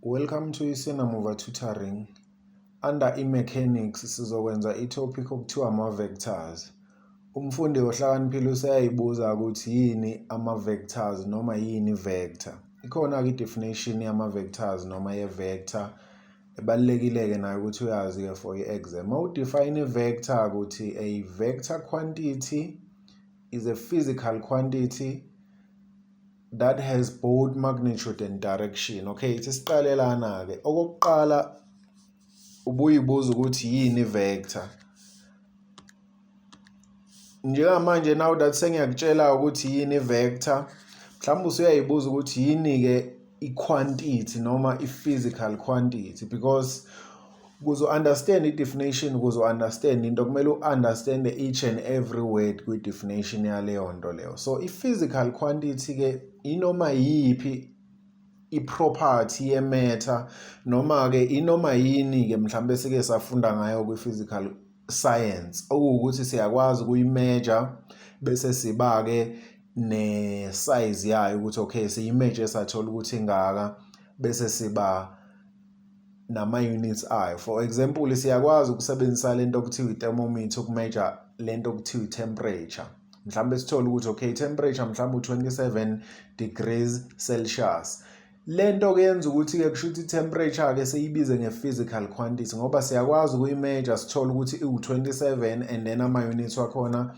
Welcome to iSinamuva Tutoring. Under i-mechanics sizokwenza i-topic okuthiwa ama-vectors. Umfundi ohlakaniphile useyayibuza ukuthi yini ama-vectors noma yini i-vector. Ikhona-ke i-definition yama-vectors noma ye-vector ebalulekile-ke nayo ukuthi uyazi-ke for i-exam. Uma u-define i-vector ukuthi a vector quantity is a physical quantity that has both magnitude and direction. Okay, ithi siqale lana-ke. Okokuqala ubuyibuza ukuthi yini i-vector. Njengamanje now that sengiyakutshela ukuthi yini i-vector, mhlawumbe usuyayibuza ukuthi yini-ke i-quantity noma i-physical quantity, because ukuze u-understand i-definition, ukuze u-understand into, kumele u-understand each and every word kwi-definition yaleyo nto leyo. So i-physical quantity-ke inoma yiphi i-property ye-matter noma-ke inoma yini-ke mhlambe sike safunda ngayo kwi-physical science, okuwukuthi siyakwazi ukuyi-measure bese siba-ke ne-size yayo ukuthi okay, siyi-measure sathola ukuthi ingaka, bese siba nama-units ayo. For example, siyakwazi ukusebenzisa lento okuthiwa i-thermometer uku-measure lento okuthiwa i-temperature. Mhlawumbe sithole ukuthi okay, temperature mhlawumbe u-27 degrees Celsius. Lento ke yenza ukuthi-ke kusho ukuthi i-temperature-ke seyibize nge-physical quantity ngoba siyakwazi ukuyi-measure sithole ukuthi iwu-27 and then ama-units wakhona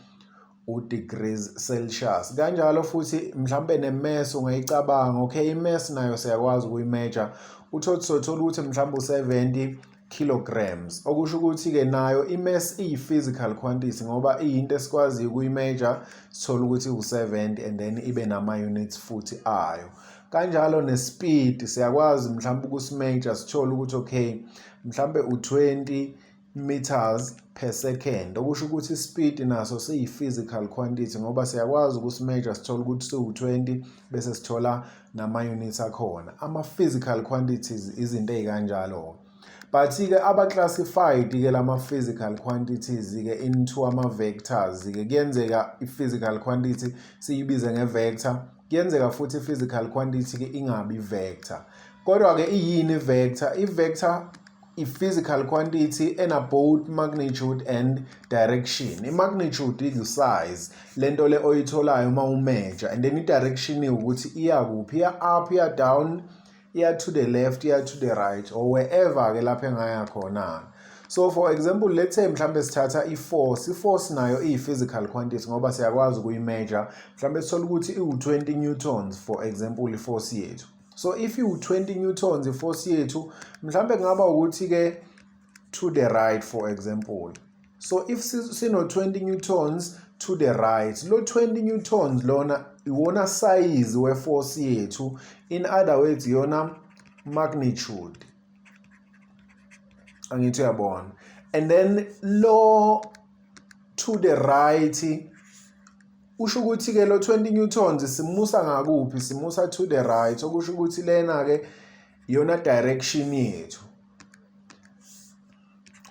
u-degrees Celsius. Kanjalo futhi mhlambe ne-mass ungayicabanga, okay, i-mass nayo siyakwazi ukuyi-measure, uthole sothola ukuthi mhlawumbe u-70 kilograms, okusho ukuthi-ke nayo i-mass iyi-physical quantity ngoba iyinto esikwaziyo ukuyi-measure sithole ukuthi iwu-70 and then ibe nama-units futhi ayo. Kanjalo ne-speed siyakwazi mhlawumbe ukusi-measure sithole ukuthi okay, mhlawumbe u-20 meters per second, okusho ukuthi i-speed naso siyi-physical quantity ngoba siyakwazi ukusi-measure sithole ukuthi siwu-20 bese sithola nama-units akhona. Ama-physical quantities izinto ey'kanjalo. But-ke aba-classified-ke lama-physical quantities-ke into ama-vectors-ke, kuyenzeka i-physical quantity siyibize nge-vector, kuyenzeka futhi i-physical quantity-ke ingabi i-vector. Kodwa-ke iyini i-vector? I-vector i-physical quantity ena both magnitude and direction. I-magnitude iku-size, lento le oyitholayo uma u-measure, and then i-direction iwukuthi iya kuphi, iya up, iya down, iya to the left, iya to the right, or wherever-ke lapho engaya khona. So for example, let's say mhlambe sithatha i-force, i-force nayo iyi-physical quantity ngoba siyakwazi ukuyi-measure, mhlambe sithole ukuthi iwu-20 newtons, for example, i-force yethu. So if iwu-20 newtons i-force yethu, mhlambe kungaba ukuthi-ke to the right, for example. So if sino 20 newtons to the right, lo 20 newtons lona iwona size we-force yethu, in other words iyona magnitude. Angithi uyabona. And then lo to the right usho ukuthi ke lo 20 newtons simusa ngakuphi? Simusa to the right, okusho ukuthi lena ke iyona direction yethu.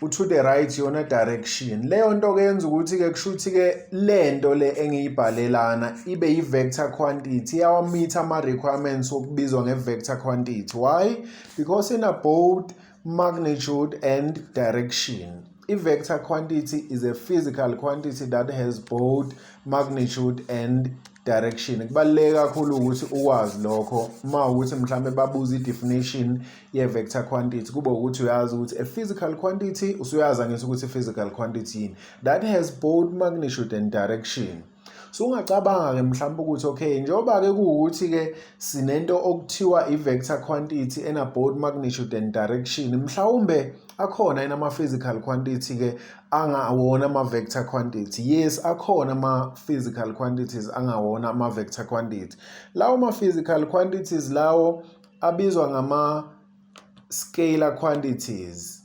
U-to the right iyona direction. Leyo nto ke yenza ukuthi ke kusho ukuthi ke lento le engiyibhalelana ibe i-vector quantity, iyawa-meet ama-requirements wokubizwa nge-vector quantity. Why? Because ina both magnitude and direction. I-vector quantity is a physical quantity that has both magnitude and direction. Kubaluleke kakhulu ukuthi ukwazi lokho uma ukuthi mhlambe babuza i-definition ye-vector quantity, kube ukuthi uyazi ukuthi a physical quantity, usuyazi angithi ukuthi i-physical quantity yini, that has both magnitude and direction. So ungacabanga-ke mhlawumbe ukuthi okay, njengoba-ke kuwukuthi-ke sinento okuthiwa i-vector quantity ena both magnitude and direction, mhlawumbe akhona yini ama-physical quantity-ke angawona ama-vector quantity? Yes, akhona ama-physical quantities angawona ama-vector quantity. Lawo ma-physical quantities lawo abizwa ngama-scalar quantities.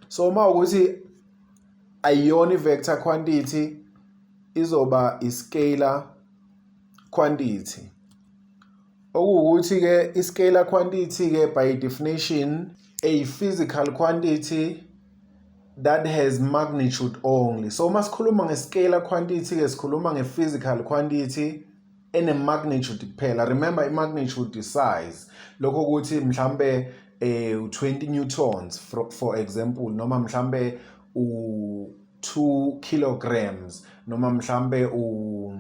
So uma ukuthi ayiyona i-vector quantity, izoba i-scalar quantity. Okuwukuthi-ke i-scalar quantity-ke by definition a physical quantity that has magnitude only. So uma sikhuluma nge-scalar quantity-ke sikhuluma nge-physical quantity Ene-magnitude kuphela. Remember, i-magnitude size, lokho ukuthi mhlambe u20 newtons, for example, noma mhlambe u2 kilograms, noma mhlambe u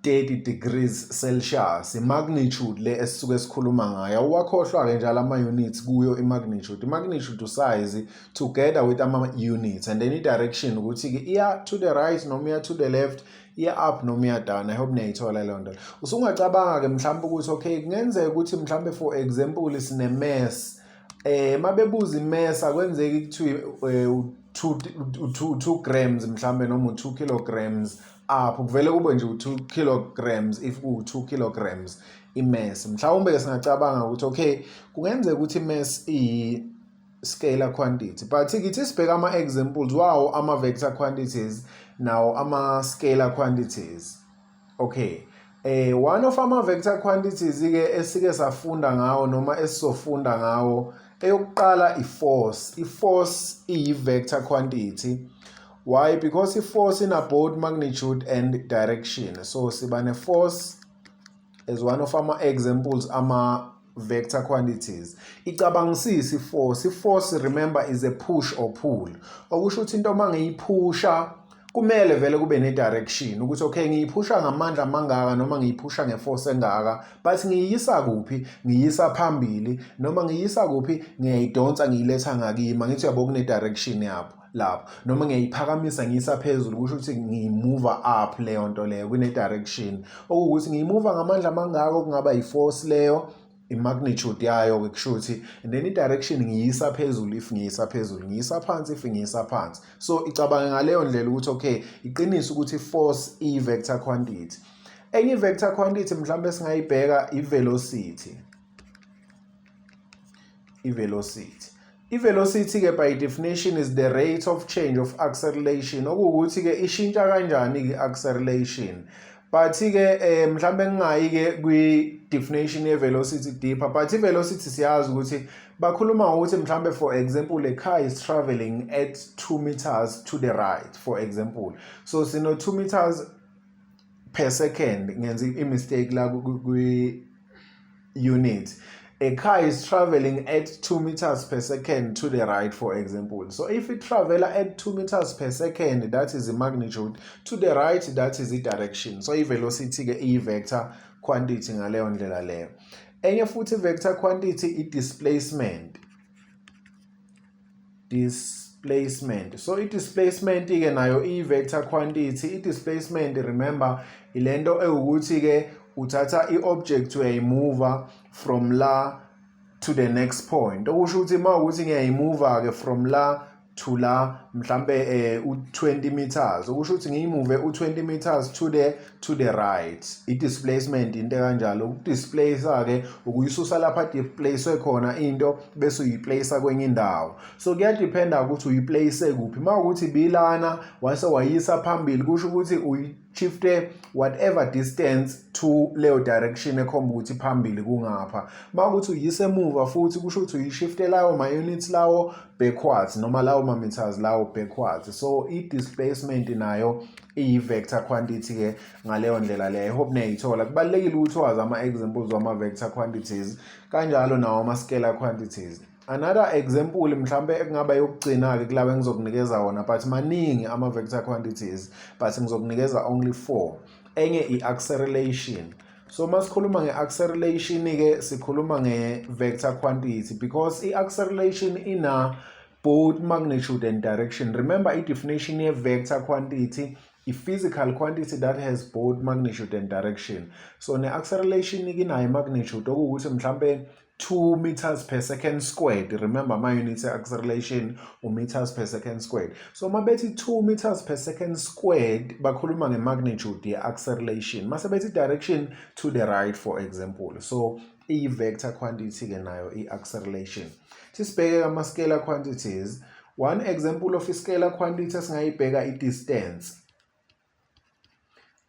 30 degrees Celsius, i-magnitude le esisuke sikhuluma ngayo. Awuwakhohlwa-ke njalo ama-units kuyo i-magnitude. I-magnitude size together with ama-units, and then i-direction, ukuthi-ke iya to the right noma iya to the left, iya up noma iya down. I hope niyayithola leyo nto. Usungacabanga-ke mhlawumbe ukuthi okay, kungenzeka ukuthi mhlawumbe, for example, sine-mass. Mabebuza i-mass, akwenzeki kuthiwe 2 grams mhlambe noma u2 kilograms up, kuvele kube nje u2 kilograms if ku-2 kilograms i-mass. Mhlawumbe-ke singacabanga ukuthi okay, kungenzeka ukuthi i-mass iyi-scalar quantity, but kithi sibheka ama-examples wawo ama-vector quantities nawo ama-scalar quantities. Okay, one of ama-vector quantities ke esike safunda ngawo noma esizofunda ngawo, eyokuqala i-force. I-force iyi-vector quantity. Why? Because i-force ina both magnitude and direction. So siba ne-force as one of ama-examples ama-vector quantities. Icabangisise i-force. I-force, remember, is a push or pull, okusho ukuthi into uma ngiyiphusha kumele vele kube ne-direction, ukuthi okay, ngiyiphusha ngamandla amangaka noma ngiyiphusha nge-force engaka, but ngiyisa kuphi? Ngiyisa phambili noma ngiyisa kuphi? Ngiyayidonsa, ngiyiletha ngakimi. Angithi uyabo, kune-direction yapho lapho. Noma ngiyayiphakamisa, ngiyisa phezulu, kusho ukuthi ngiyimuva up leyo nto leyo, kune-direction, okuwukuthi ngiyimuva ngamandla amangaka, okungaba i-force leyo, i-magnitude yayo-ke kusho ukuthi, and then i-direction, ngiyisa phezulu if ngiyisa phezulu, ngiyisa phansi if ngiyisa phansi. So icabange ngaleyo ndlela ukuthi okay, iqiniso ukuthi i-force iyi-vector quantity. Enye i-vector quantity mhlawumbe singayibheka i-velocity. I-velocity ke by definition is the rate of change of acceleration, okuwukuthi ke ishintsha kanjani ke acceleration. But ke mhlambe ngingayi ke kwi definition ye velocity deeper, but i velocity siyazi ukuthi bakhuluma ngokuthi mhlambe, for example, a car is traveling at 2 meters to the right, for example. So sino 2 meters per second. Ngenza i mistake la kwi unit. A car is traveling at 2 meters per second to the right, for example. So if it travel at 2 meters per second, that is the magnitude. To the right, that is the direction. So i-velocity ke iyi-vector quantity ngaleyo ndlela leyo. Enye futhi vector quantity i-displacement. Displacement. So i-displacement ke nayo iyi-vector quantity. I-displacement, remember, ilento ewukuthi ke uthatha i-object, uyayimuva from la to the next point, okusho ukuthi uma ukuthi ngiyayimuva ke from la to la, mhlambe u20 meters, okusho ukuthi ngiyimuve u20 meters to the right. I displacement into kanjalo. Ukudisplace ke ukuyisusa lapha displace khona into bese uyiplace kwenye indawo. So kuyadependa ukuthi uyiplace kuphi. Uma ukuthi bilana wase wayisa phambili, kusho ukuthi uyishifte whatever distance to leyo direction ekhomba ukuthi phambili kungapha. Uma ukuthi uyise emuva futhi, kusho ukuthi uyishifte lawo ma-units lawo backwards noma lawo ma-meters lawo backwards. So i-displacement nayo iyi-vector quantity ke ngaleyo ndlela leyo. I hope niyayithola. Kubalulekile ukuthi wazi ama-examples wama-vector quantities, kanjalo nawo ama-scalar quantities. Another example mhlambe ekungaba yokugcina-ke kulaba engizokunikeza wona, but maningi ama-vector quantities, but ngizokunikeza only four. Enye i-acceleration. So masikhuluma nge-acceleration-ke, sikhuluma nge-vector quantity because i-acceleration ina both magnitude and direction. Remember, i-definition ye-vector quantity, i-physical quantity that has both magnitude and direction. So ne-acceleration inayo magnitude, okuwukuthi mhlambe 2 meters per second squared. Remember, ama-units e-acceleration u-meters per second squared. So uma bethi 2 meters per second squared, bakhuluma nge-magnitude ye-acceleration. Mase bethi direction, to the right, for example. So iyi-vector quantity-ke nayo i-acceleration. Sisibheke ama-scalar quantities. One example of i-scalar quantity esingayibheka i-distance.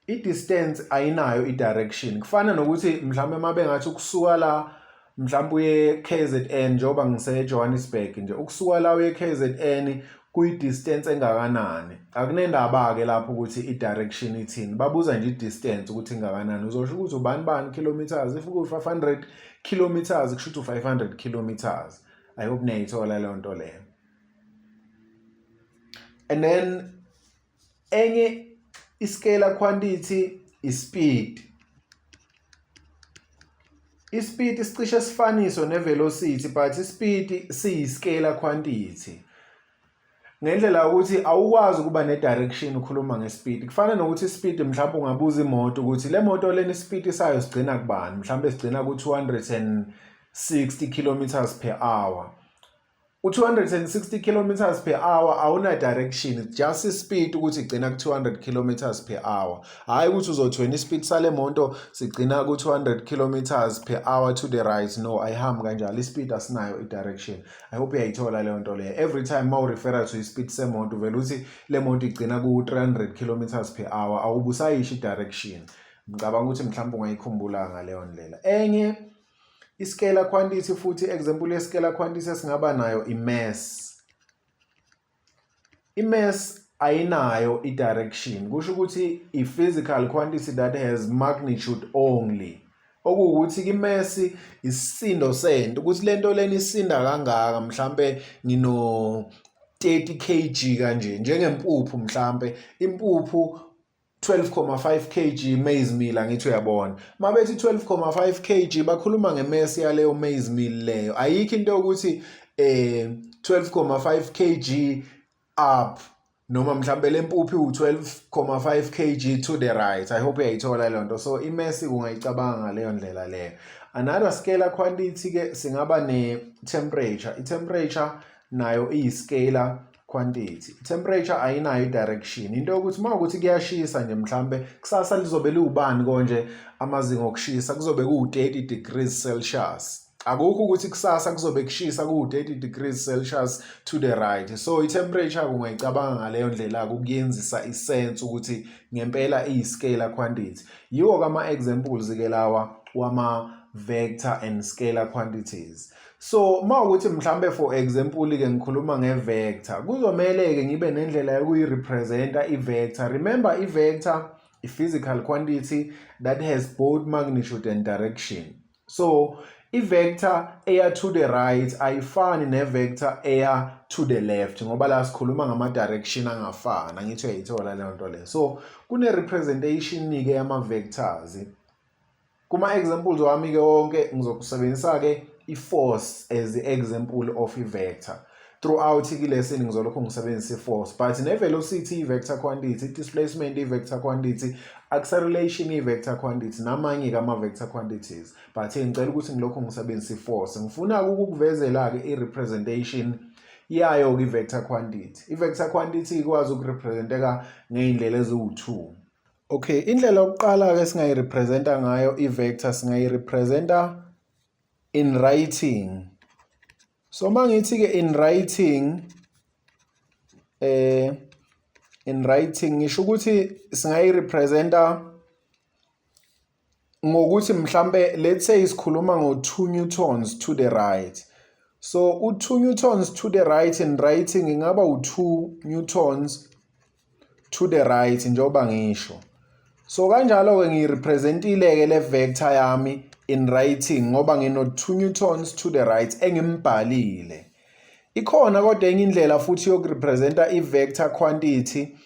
I-distance ayinayo i-direction. Kufana nokuthi mhlawumbe uma bengathi ukusuka la mhlawumbe uye KZN, njengoba ngise Johannesburg nje, ukusuka la uye KZN Kuyi-distance engakanani? Akunendaba-ke lapho ukuthi i-direction ithini, babuza nje i-distance ukuthi ingakanani. Uzosho ukuthi ubani bani kilometers, if kuwu-500 kilometers kusho ukuthi u-500 kilometers. I hope niyayithola leyo nto leyo. And then enye i-scalar quantity, i-speed. I-speed sicishe sifaniso ne-velocity, but i-speed siyi-scalar quantity ngendlela yokuthi awukwazi ukuba ne-direction ukhuluma nge-speed. Kufana nokuthi i-speed, mhlawumbe ungabuza imoto ukuthi le moto lena i-speed sayo sigcina kubani, mhlawumbe sigcina ku-260 kilometers per hour. U-260 kilometers per hour awuna direction, it's just i-speed ukuthi igcina ku-200 kilometers per hour. Hhayi ukuthi uzothi wena i-speed sale moto sigcina ku-200 kilometers per hour to the right. No, ayihambi kanjalo. I-speed asinayo i-direction. I hope uyayithola leyo nto leyo. Every time ma u-refera to i-speed semoto, vele uthi le moto igcina ku-300 kilometers per hour, awubusayisho i-direction. Ngicabanga ukuthi mhlawumbe ungayikhumbula ngaleyo ndlela. Enye i-scalar quantity futhi, example ye-scalar quantity esingaba nayo, i-mass. I-mass ayinayo i-direction, kusho ukuthi i-physical quantity that has magnitude only, okuwukuthi i-mass isisindo sento, ukuthi lento lena isinda kangaka. Mhlambe ngino 30 kg kanje, njengempuphu, mhlambe impuphu 12.5 kg maize meal, angithi uyabona? Mabethi 12.5 kg, bakhuluma nge-mass yaleyo maize meal leyo. Ayikho into yokuthi 12.5 kg up noma mhlambe lempuphu iwu-12.5 kg to the right. I hope uyayithola leyo nto. So i-mass ungayicabanga ngaleyo ndlela leyo. Another scalar quantity ke singaba ne-temperature. I-temperature nayo iyi-scalar quantity. I-temperature ayinayo i-direction, into yokuthi uma ukuthi kuyashisa nje, mhlambe kusasa lizobe liwubani konje amazinga okushisa, kuzobe kuwu-30 degrees Celsius. Akukho ukuthi kusasa kuzobe kushisa kuwu-30 degrees Celsius to the right. So i-temperature ungayicabanga ngaleyo ndlela, ukuyenzisa i-sense ukuthi ngempela iyi-scalar quantity. Yiwo-ke ama-examples-ke lawa wama-vector and scalar quantities. So uma ukuthi mhlambe, for example ke, ngikhuluma nge-vector, kuzomele ke ngibe nendlela yokuyi-representa i-vector. Remember, i-vector i-physical quantity that has both magnitude and direction. So i-vector eya to the right ayifani ne-vector eya to the left, ngoba la sikhuluma ngama-direction angafani, angithi uyayithola leyo nto leyo? So kune-representation-ke yama-vectors. Kuma-examples wami-ke wonke ngizokusebenzisa-ke i-force as the example of i-vector. Throughout i-lesson ngizolokhu ngisebenzisa i-force, but ne-velocity i-vector quantity, i-displacement i-vector quantity, acceleration i-vector quantity, namanye-ke ama-vector quantities, but ngicela ukuthi ngilokhu ngisebenzisa i-force. Ngifuna ukukuvezela-ke i-representation yayo-ke i-vector quantity. I-vector quantity ikwazi ukurepresenteka ngey'ndlela eziwu-two. Okay, indlela yokuqala-ke singayirepresenta ngayo i-vector, singayirepresenta in writing. So mangithi-ke in writing, in writing ngisho ukuthi singayirepresenta ngokuthi mhlambe, let's say, sikhuluma ngo-2 newtons to the right. So u-2 newtons to the right in writing ingaba u-2 newtons to the right, njengoba ngisho. So kanjalo-ke ngiyirepresentile-ke le vector yami in writing, ngoba ngino-2 newtons to the right engimbhalile. Ikhona kodwa enye indlela futhi yokurepresenta i-vector quantity.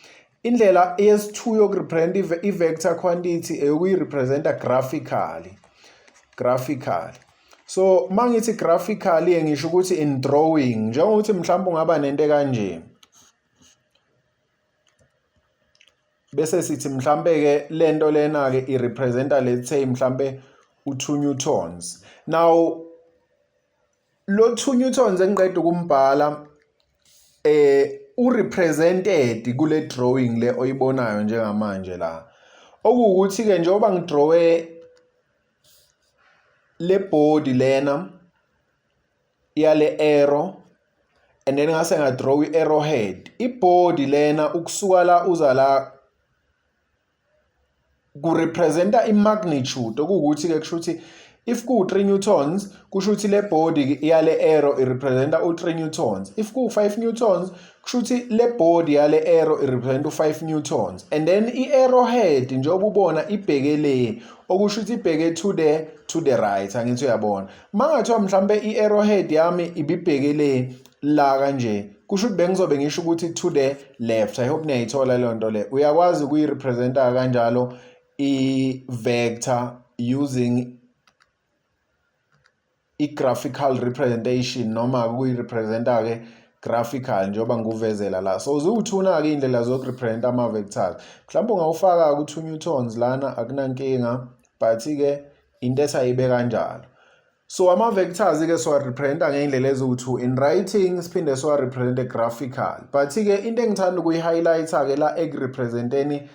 Indlela yesi-2 yokurepresenta i-vector quantity eyokuyirepresenta graphically. So mangithi graphically, ngisho ukuthi in drawing, njengokuthi mhlawumbe ungaba nento kanje, bese sithi mhlambe ke lento lena ke irepresenta, let's say, mhlambe u2 newtons. Now lo 2 newtons engiqeda ukumbhala urepresented kule drawing le oyibonayo njengamanje la, okuwukuthi ke njengoba ngidrawe le body lena yale arrow and then ngase ngadraw i-arrowhead, i-body lena ukusuka la uza la kurepresenta i-magnitude, okuwukuthi-ke kusho ukuthi If ku-3 newtons, kusho ukuthi le body yale arrow irepresenta u-3 newtons. If ku-5 newtons, kusho ukuthi le body yale arrow irepresenta u-5 newtons. And then i-arrow head njengoba ubona ibheke le, okusho ukuthi ibheke to the right, angithi uyabona. Mangathiwa mhlambe i-arrow head yami ibibheke le la kanje, kusho ukuthi bengizobe ngisho ukuthi to the left. I hope niyayithola leyo nto le. Uyakwazi ukuyirepresenta kanjalo i-vector using i-graphical representation noma ukuyirepresenta-ke graphical njengoba ngikuvezela la. So ziwu-two-na-ke iy'ndlela zokurepresenta ama-vectors. Mhlawumbe ungawufaka ku-2 newtons lana, akunankinga, but-ke into ethi ayibe kanjalo. So ama-vectors-ke siwa-representa ngey'ndlela eziwu-two, in writing siphinde siwa-represente graphical. But-ke into engithanda ukuyi-highlight-a-ke la ekurepresenteni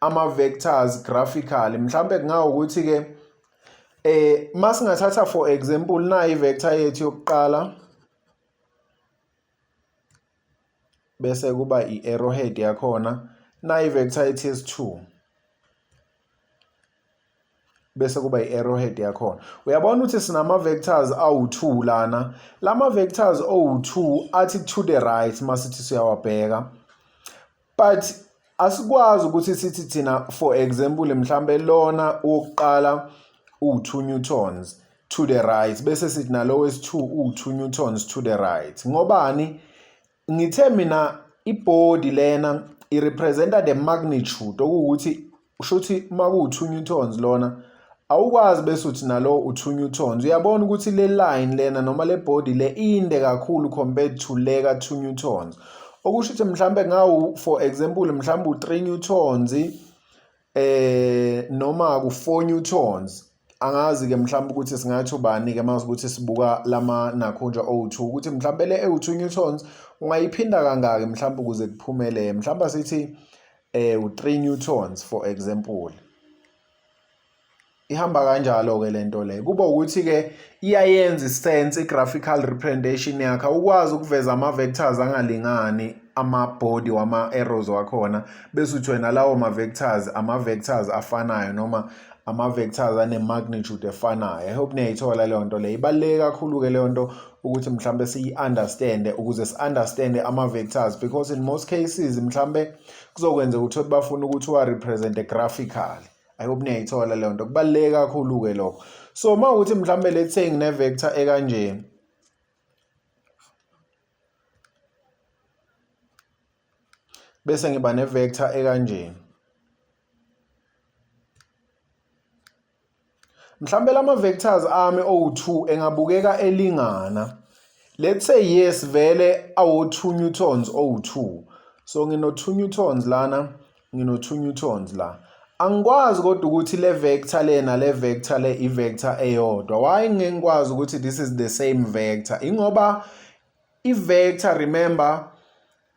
ama-vectors graphically, mhlambe kungawukuthi-ke masingathatha for example nayi i-vector yethu yokuqala, bese kuba i-arrowhead yakhona, nayi i-vector yethu yesi-2, bese kuba i-arrowhead yakhona. Uyabona ukuthi sinama-vectors awu-2 lana. Lama vectors owu-2 athi to the right masithi siyawabheka, but asikwazi ukuthi sithi thina for example mhlambe lona wokuqala u-2 newtons to the right, bese sithi nalo wesi-2 u-2 newtons to the right. Ngobani? Ngithe mina ibody lena irepresenta the magnitude, okuwukuthi kusho ukuthi uma kuwu-2 newtons lona, awukwazi bese uthi nalo u-2 newtons. Uyabona ukuthi le line lena noma le body le inde kakhulu compared to le ka-2 newtons, okusho ukuthi mhlambe ngawu for example mhlambe u-3 newtons noma ku-4 newtons. Angazi-ke mhlawumbe ukuthi singathi ubani-ke mase ukuthi sibuka lama nakhunja owu-2, ukuthi mhlawumbe le ewu-2 newtons ungayiphinda kangaki mhlawumbe ukuze kuphumele, mhlawumbe sithi u-3 newtons for example. Ihamba kanjalo-ke lento le, kuba ukuthi-ke iyayenza isense i-graphical representation yakhe. Awukwazi ukuveza ama-vectors angalingani ama-body wama-arrows wakhona bese uthi wena lawo ma-vectors ama-vectors afanayo noma ama-vectors ane-magnitude efanayo. I hope niyayithola leyo nto leyo. Ibaluleke kakhulu-ke leyo nto ukuthi mhlambe siyi-understande ukuze si-understande ama-vectors, because in most cases mhlambe kuzokwenzeka ukuthi bafuna ukuthi uwa-represente graphically. I hope niyayithola leyo nto, kubaluleke kakhulu-ke lokho. So uma ukuthi mhlambe let's say ngine-vector ekanje, bese ngiba ne-vector ekanje, mhlambe lama vectors ami owu-2 engabukeka elingana. Let's say yes, vele awo-2 newtons owu-2. So ngino-2 newtons lana, ngino-2 newtons la. Angikwazi kodwa ukuthi le vector le nale vector le i-vector eyodwa. Why ngeke ngikwazi ukuthi this is the same vector? Ingoba i-vector, remember,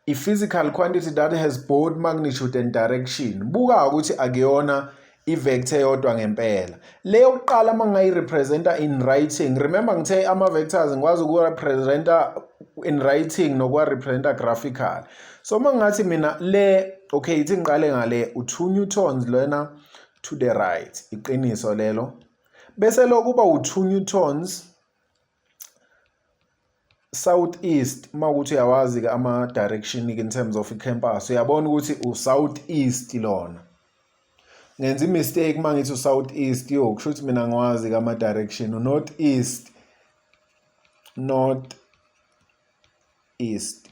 i-physical quantity that has both magnitude and direction. Buka ukuthi akuyona i-vector eyodwa ngempela. Le yokuqala uma ngingayi-representa in writing, remember ngithe ama-vectors ngikwazi ukuwa-representa in writing nokuwa-representa graphical. So uma ngingathi mina le, okay, ithi ngiqale ngale u-2 newtons lena to the right, iqiniso lelo, bese lo kuba u-2 newtons south east. Uma ukuthi uyawazi ke ama direction in terms of i-compass, uyabona ukuthi u-south east lona. Ngenza i-mistake uma ngithi u-south east, yo, kusho ukuthi mina ngiwazi ke ama-direction. U-north east, north east,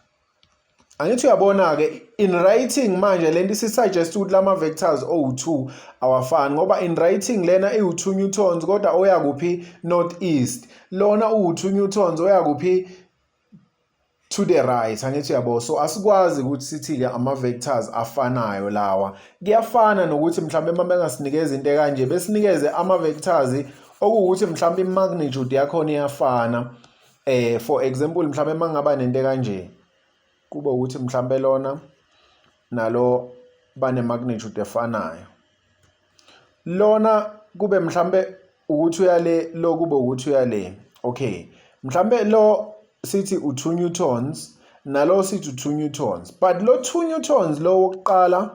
angithi uyabona-ke in writing manje lento isi-suggest ukuthi lama vectors owu-2 awafani, ngoba in writing lena iwu-2 newtons kodwa oya kuphi? North east. Lona uwu-2 newtons oya kuphi? To the right, angithi uyabo. So asikwazi ukuthi sithi-ke ama-vectors afanayo lawa. Kuyafana nokuthi mhlawumbe uma bengasinikeza into ekanje, besinikeze ama-vectors okuwukuthi mhlawumbe i-magnitude yakhona iyafana. For example mhlawumbe uma ngaba nento ekanje, kube ukuthi mhlawumbe lona nalo bane magnitude efanayo, lona kube mhlambe ukuthi uyale, lo kube ukuthi uyale. Okay, mhlambe lo sithi u2 newtons, nalo sithi u2 newtons, but lo 2 newtons lo wokuqala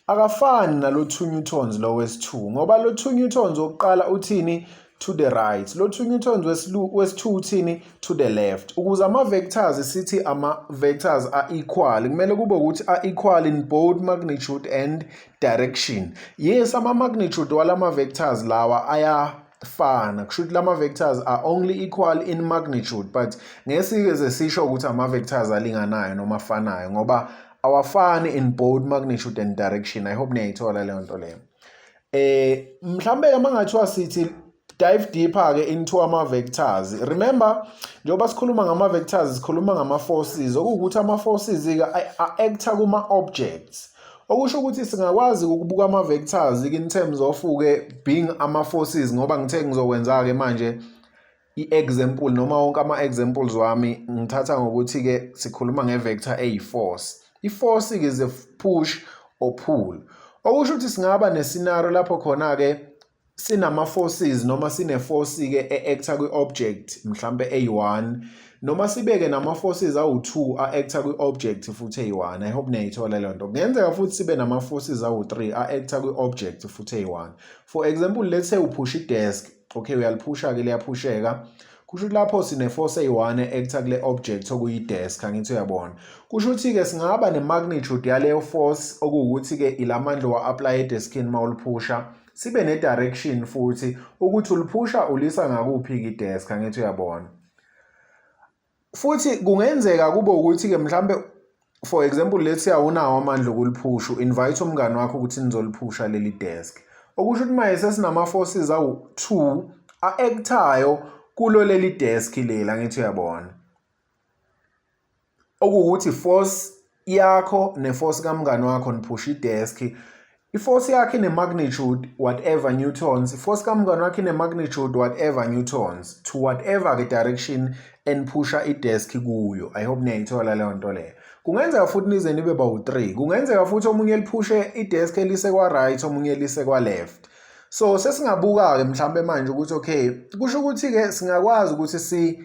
akafani nalo 2 newtons lo wesi2, ngoba lo 2 newtons wokuqala uthini? To the right. Lo 2 newtons wesi-2 uthini? To the left. Ukuze ama-vectors, sithi ama-vectors are equal, kumele kube ukuthi are equal in both magnitude and direction. Yes, ama-magnitude walama-vectors lawa ayafana, kusho ukuthi lama-vectors are only equal in magnitude, but ngeke sike sisho ukuthi ama-vectors alinganayo noma afanayo, ngoba awafani in both magnitude and direction. I hope niyayithola leyo nto leyo. Mhlambe ke mangathiwa sithi dive deeper ke into ama vectors, remember, njengoba sikhuluma ngama vectors, sikhuluma ngama forces, okuwukuthi ama forces ke a-acta kuma objects, okusho ukuthi singakwazi ukubuka ama vectors in terms of ke being ama forces, ngoba ngithe ngizokwenza ke manje i-example, noma wonke ama-examples wami ngithatha ngokuthi-ke sikhuluma nge-vector eyi-force. I-force-ke is a push or pull, okusho ukuthi singaba ne-scenario lapho khona-ke sinama-forces, noma sine-force-ke e-acta kwi-object mhlampe eyi-1, noma sibeke nama-forces awu-2 a-acta kwi-object futhi eyi-1. I hope niyayithola leyo nto. Kungenzeka futhi sibe nama-forces awu-3 a-acta kwi-object futhi eyi-1. For example, let's say uphusha i-desk. Okay, uyaliphusha-ke, liyaphusheka. Kusho ukuthi lapho sine-force eyi-1 e-acta kule object okuyi-desk, angithi uyabona? Kusho ukuthi-ke singaba ne-magnitude yaleyo force, okuwukuthi-ke ilamandla wa-apply edeskini uma uliphusha, sibe ne-direction futhi ukuthi uliphusha ulisa ngakuphi-ke i-desk, angithi uyabona? Futhi kungenzeka kube ukuthi-ke mhlambe, for example, let's say awunawo amandla okuliphusha, u-invite umngani wakho ukuthi nizoliphusha leli desk, okusho ukuthi manje sesinama-forces awu-2 a-actayo kulo leli desk leli, angithi uyabona? Okuwukuthi force yakho ne-force kamngani wakho, niphusha i-desk. I-force yakhe ine-magnitude whatever newtons, i-force kamngani wakhe ine-magnitude whatever newtons, to whatever ke direction eniphusha i-desk kuyo. I hope niyayithola leyo nto leyo. Kungenzeka futhi nize nibe bawu-3, kungenzeka futhi omunye eliphushe i-desk elise kwa-right, omunye elise kwa-left. So sesingabuka-ke mhlambe manje ukuthi okay, kusho ukuthi-ke singakwazi ukuthi si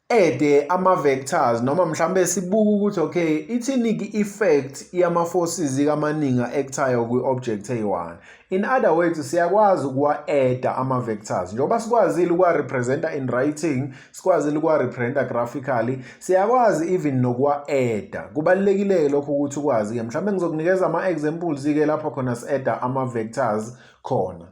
add ama-vectors, noma mhlambe sibuke ukuthi okay, ithini-ke i-effect yama-forces amaningi a-actayo kwi-object eyi-1. In other words, siyakwazi ukuwa-adda ama-vectors. Njengoba sikwazile ukuwa-representa in writing, sikwazile ukuwa-representa graphically, siyakwazi even nokuwa-adda. Kubalulekile-ke lokho ukuthi ukwazi-ke. Mhlambe ngizokunikeza ama-examples-ke lapho khona si-adda ama-vectors khona.